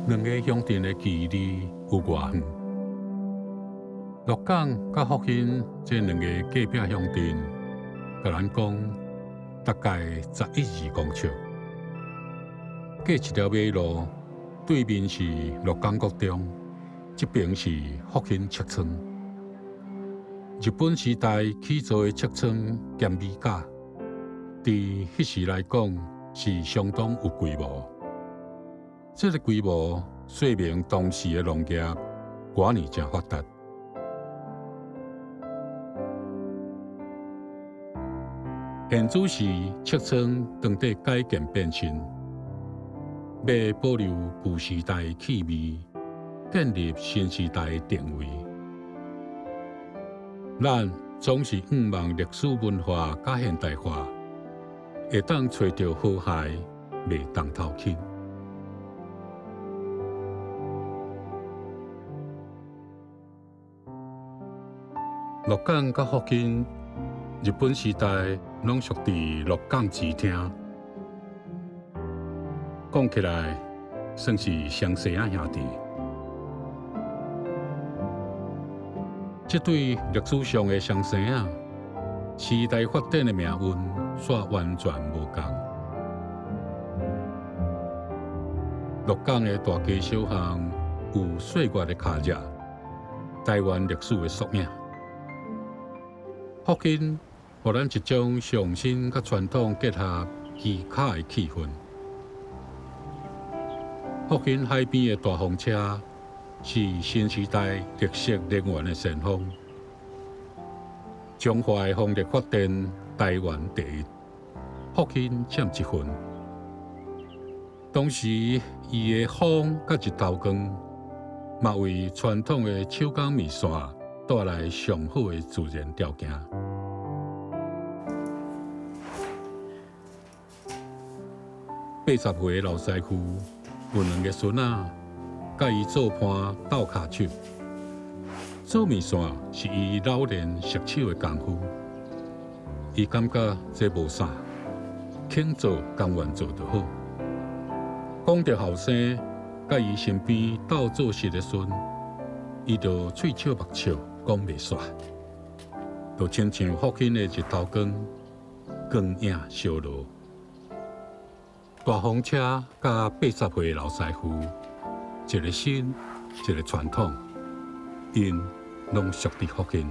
兩个鄉鎮的距離有偌遠？鹿港佮福興這兩个隔壁鄉鎮，共咱講大概十一二公尺。過一條馬路，對面是鹿港國中，這爿是福興尺倉。日本時代起造的尺倉兼米架，佇彼時來講是相當有規模。這个規模說明當時的農業偌爾正發達。現此時尺倉當地改建變身，欲保留舊時代的氣味，建立新時代的定位。咱總是向望歷史文化佮現代化，會當揣著和諧，袂當頭輕。鹿港佮福興，日本時代攏屬佇鹿港支廳，講起來算是雙生仔兄弟。這對歷史上的雙生仔，時代發展的命運煞完全無仝。鹿港的大街小巷有歲月的跤跡，台灣歷史的縮影。福興予咱一種上新佮傳統結合技巧的氣氛。福興海邊的大風車是新時代綠色能源的先鋒。彰化的風力發電，台灣第一，福興佔一份。同時，伊的風佮日頭光，嘛為傳統的手工麵線帶來上好的自然條件。80歲的老師傅有兩个孫仔，佮伊做伴鬥跤手。做麵線是伊老練熟手的功夫。伊感覺這無啥，肯做甘願做就好。講著後生，佮伊身邊鬥做事的孫，伊就喙笑目笑，講袂煞，就親像福興的日頭光，光影相羅。大風車佮80歲的老師傅，一个新，一个傳統，𪜶攏屬佇福興。